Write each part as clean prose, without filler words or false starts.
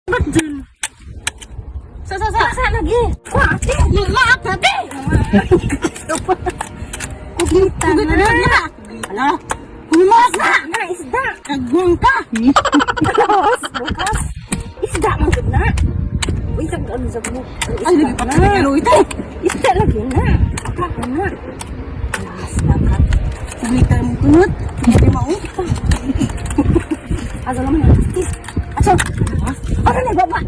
Ba't dyan? Sa, sa, sa. Sa, lagi. Ate. Lalaak ate. Kugita na. Ala. Humas na. Na, isda. Kagwang ka. Bukas. Bukas. Isda man gud na. Uy, sag ano sag mo. Ay, lagi pa na. Ito. Isda lagi na. Aka na. Las lakat. Kugita mo kunot. Hindi mao. Asa naman yung Aso. Ano na baba?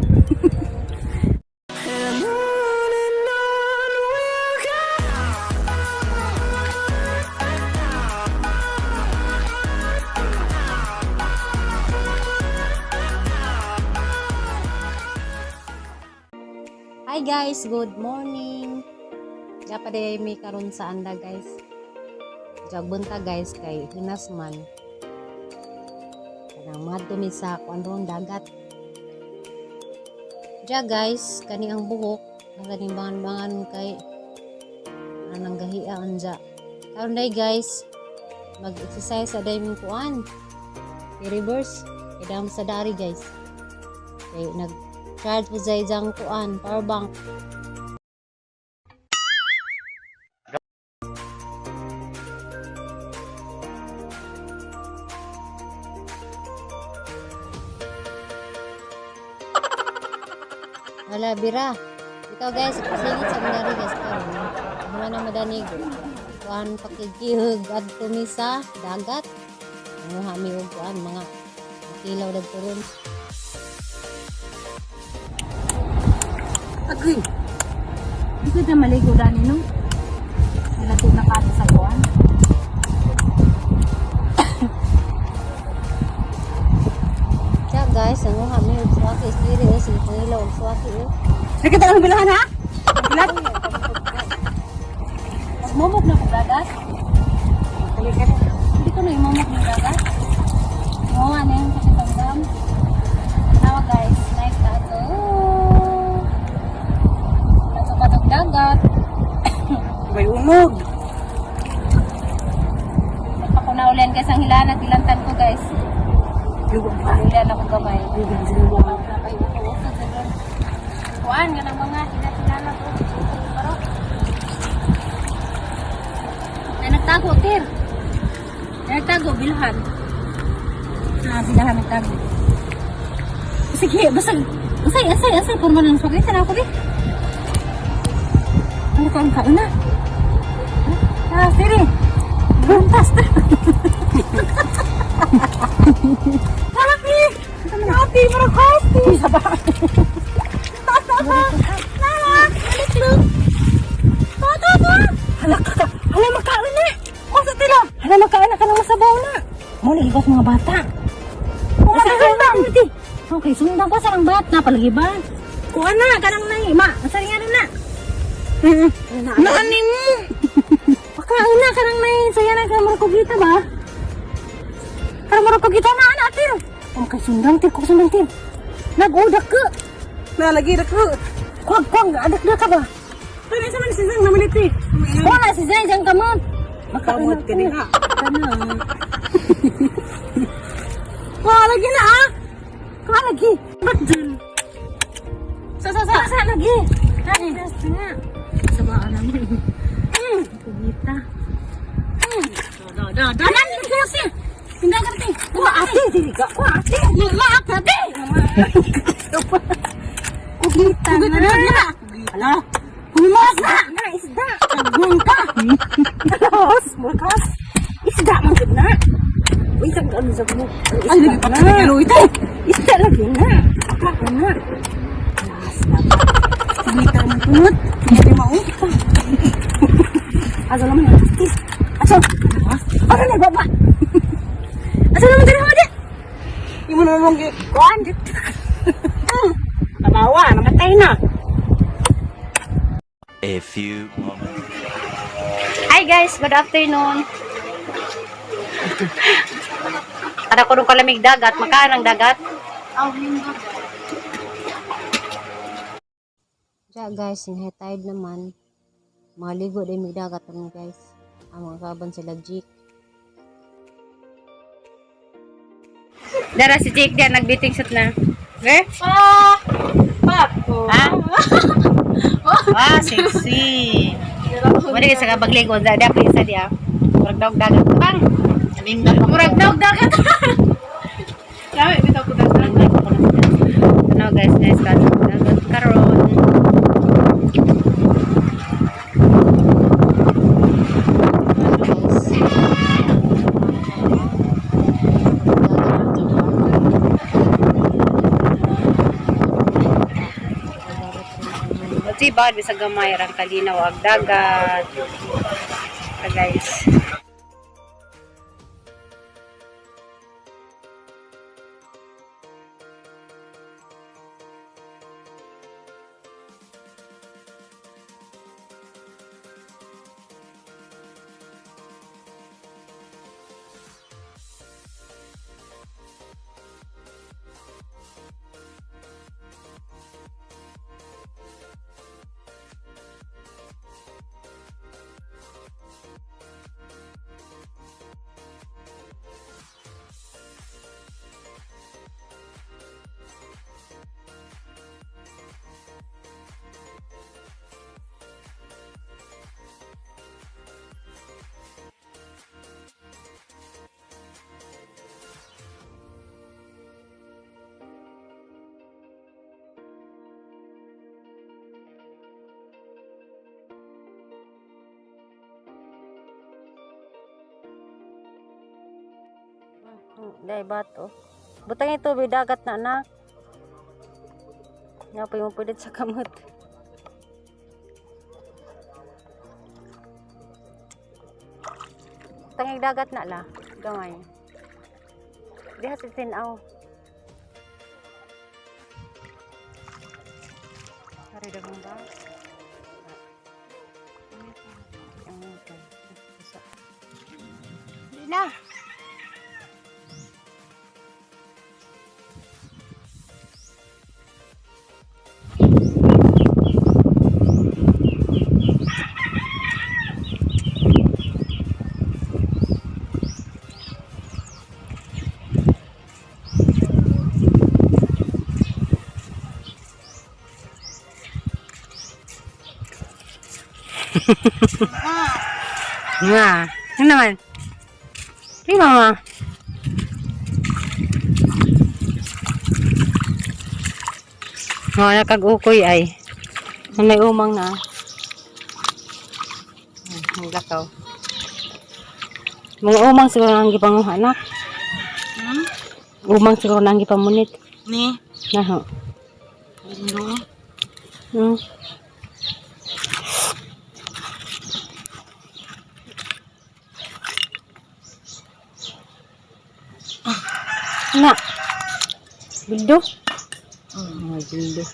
And on we'll go. Hi guys, good morning. Dapat ay may karon sa anda, guys. Jagbunta guys kay hinas man. Kanang madto mi sa kuan ron dagat. Ja guys, kani ang buhok ang kaning bangan-bangan kay anang gahia anja. Karon day guys, mag-exercise sa day ming kuan. I-reverse kay dam sa dari guys. Kay nag charge po sa isang kuan, power bank. Wala, bira. Ikaw guys, pasingit sa mga rin guys. Karon, human na madanig. Kuan pakigihug at mi sa dagat. Manguha mi og kuan mga kilaw dagto ron. Agoy. Hindi ko na maligo dani no. Nilato na ka sa kuan. Siya guys, nanguha mi og suwaki. Diri oh, sige pangilaw og suwaki oh. Nakita ka ng bilahan ha? Bilat. Magmumok na ko dagat. Hindi ko na imamok ng dagat. Mawa na yung kakitanggam. Tanawa guys, night na ito. Nato katong dagat. May umog. Nagpakunaulian guys, ang hilanat ilantan ko guys. Ulian ako gamay. Kuan, ganang mga hilat-hilanat. Pero, na nagtago, Tir. Na nagtago, bilhan. Ah, bilhan nagtago. Sige, basta, asay, asay, asay, purma ng sakit. Sana ako, di. Ano ka ang kaon na? Ah, sige. Buntas na. Happy! Happy! Parang happy! Saba. Nala! Balik Tata ba? Hala ka! Hala makaon na! Kung sa tila! Hala, makaon na ka ng masabaw na. Mo lagi ko sa mga bata. Kumakasundang! Okay, sundang ko sa mga bata. Palagi ba? Kuha na, kanang nai. Ma, asal nga na. Naanin mo! Pakaon na, kanang nai. Saya na ka, marukugita ba? Karang marukugita na, anak, tir. Okay, sundang, tir. Kung sundang, tir. Nag-udak ka. Nalagi na ko. Kuwag, kuwag. Adak na ka ba? Pero isa man si Zang naman ito eh. Wala si Zay, dyan ka mo. Kamot ka niya. Kana. Wah, lagi na ah! Kuha lagi. Ba't dyan? Sa, sa, sa! Sa lagi. Ay, nga. Sabaan namin. Kugita. Da, da, da! Anan, kasi. Hindi ka rin. Kuha ate! Dili ka! Kuha ate! Lalaak ate. Kugita Kugita na. na! Hala! Humas na! Na, isda. Kagwang ka. Bukas. Bukas. Isda man gud na. Uy, sag ano sag mo. Ay, lagi pa na. Ito. Isda lagi na. Aka na. Las lakat. Kugita mo kunot. Hindi mao. Asa naman yung Aso. Ano na baba? Asa naman diri mo di? Imo na mong kuan. Tanawa, namatay na. A few moments. Hi guys, good afternoon. Para ko nung kalamig dagat, makaan ang dagat. Ja guys, in high tide naman. Mga ligo din may dagat ano guys. Ang mga kaban sila Jik. Dara si Jake diyan nagbiting shot na. Eh? Pa! Pap! Ha? Ah, sexy. Wala kay sa kabaglig unsa di ako isa di ah. Murag daog dagat bang. Murag daog dagat. Sabi, bitaw ko dagat. Ano guys, guys, dagat karon. Kasi ba, bisag gamay rang kalinaw ag dagat. Ah, guys. Dai bato. Butang ito tubig dagat na anak. Nga pa yung pilit sa kamot. Butang yung dagat na la. Gamay. Diha sa tinaw. Hari dagang ba? Hindi na. Nga. Ano naman? Hey, mama. Mga nakag-ukoy ay. May umang na. Ang lakaw. Mga umang siguro ang gipanguha anak. Hmm? Umang siguro na ang gipamunit. Ni? Naho. Ano? Na. Bildo. Mga bildo.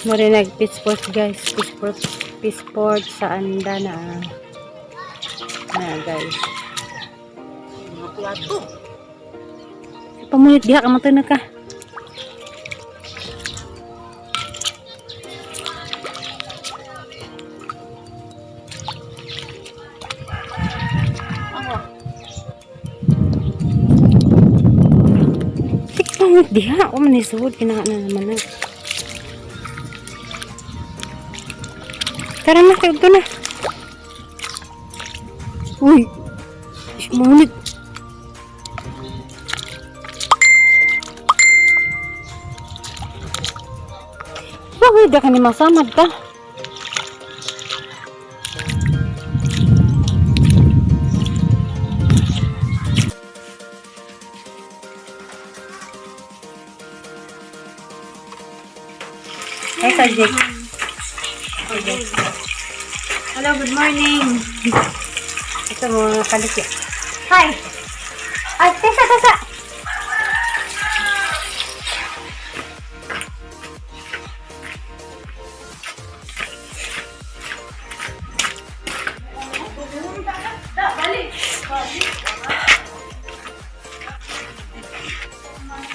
Mari nag peace guys, peace port sa anda na. Na guys. Mga plato. Pamunit diha ka na ka. Ako. Tik pamunit diha o man isuod kinaka na naman na. Tara na kayo na. Uy. Munit. Bakit di ka ni masamad ka? Ay, sa Jake. Hello, good morning. Ito mga kaliki. Hi! Ay, tesa, tesa!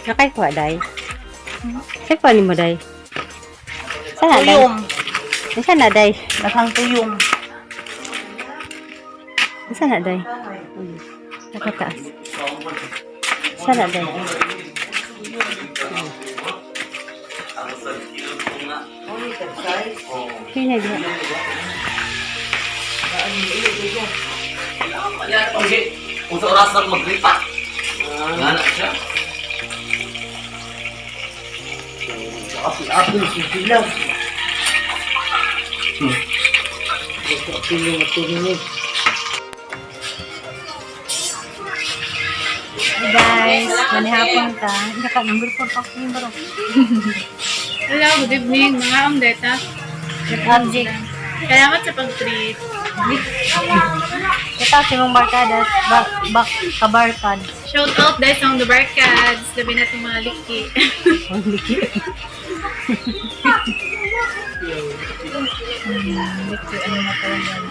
Nakay kuha, day. Sa kuha ni mo, day? Sana, day? Uyong. Saan na, day? Daghang tuyong. Saan na, day? Nakataas. Saan na, day? Sino diha? Okay. Kung sa oras lang magripa. Nga na siya. Api-api, sisilaw. Gusto ko yung matuminig. Hey guys, manihapon ta. Naka number 4 pa ko yung baro. Hello, good evening mga omdeta. Object. Salamat sa pag-treat. Ito si mong barkada, bak bak kabarkad. Shout out dahil sa mga barkads. Labi natin mga liki. Liki, ano matawagan?